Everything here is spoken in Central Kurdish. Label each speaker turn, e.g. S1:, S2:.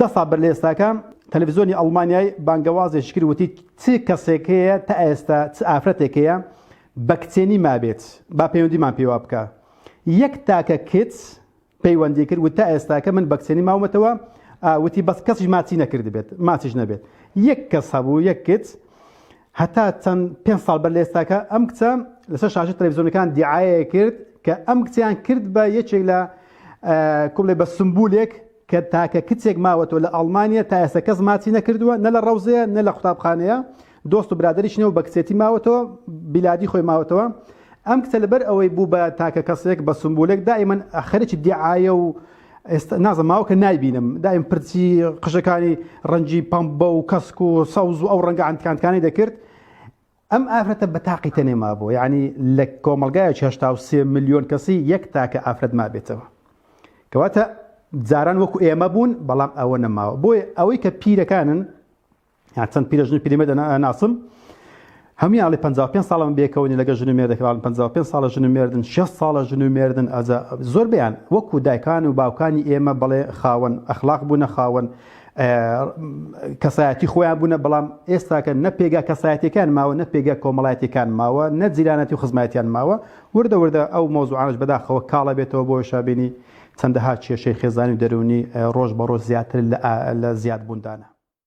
S1: دە ساڵ بەر لە ئێستاکە تەلەفزیۆنی ئەڵمانیای بانگەوازێکی کرد وتی چ کەسێک هەیە تا ئێستا چ ئافرەتێک هەیە بە کچێنی مابێت با پەیوەندیمان پێوە بکە یەک تاکە کچ پەیوەندی کرد وت تا ئێستاکە من بە کچێنی ماومەتەوە وتی بەس کەسیش ماچی نەکردبێت ماچیش نەبێت یەک کەس هەبوو یەک کچ هەتا چەند پێ ساڵ بەر لە ئێستاکە ئەم کچە لەسەر شاشە تەلەڤزیۆنەکان دیعاەیە کرد کە ئەم کچیان کرد بە یەکێک لە کوڵێ بە سمبولێک کە تاکە کچێک ماوەتەوە لە ئەڵمانیا تا ئێستا کەس ماچی نەکردووە نە لە ڕەوزەیە نە لە قوتابخانەیە دۆست و برادەریش نیە و بە کچێتی ماوەتەوە بیلادی خۆی ماوەتەوە ئەم کچە لەبەر ئەوەی بوو بە تاکە کەسێک بە سمبولێک دائیمەن خەرکی دیعایە و ئێستا نازم ماوە کە نایبینم دایم پرچی قژەکانی ڕەنگی پەمبە و کەسک و سەوز و ئەو ڕەنگە عەنتکانتکانی دەکرد ئەم ئافرەتە بە تاقی تەنێ مابوو یعنی لە کۆمەڵگایەکی 83 ملیۆن کەسی یەک تاکە ئافرەت مابێتەوە کەواتە جاران وەکو ئێمە بوون بەڵام ئەوە نەماوە بۆیە ئەوەی کە پیرەکانن یان چەند پیرەژن و پیرەمێردە ناسم هەموویان ئەڵێ 55 ساڵە من بێکەوەنی لەگەڵ ژن و مێردەکە بەڵام 55 ساڵە ژن و مێردن 60 ساڵە ژن و مێردن ئەجا زۆربەیان وەکو دایکان و باوکانی ئێمە بەڵێ خاوەن ئەخلاق بوونە خاوەن کەسایەتی خۆیان بوونە بەڵام ئێستاکە نە پێگا کەسایەتەکان ماوە نە پێگا کۆمەڵایەتەکان ماوە نە جیرانەتی و خزمایەتیان ماوە وردە وردە ئەو مۆزوعانش بەداخەوە کاڵە بێتەوە بۆ شابینی چەندەها کێشەی خێزانی و دەروونی ڕۆژ بە ڕۆژ زیاتر لە زیادبووندانە.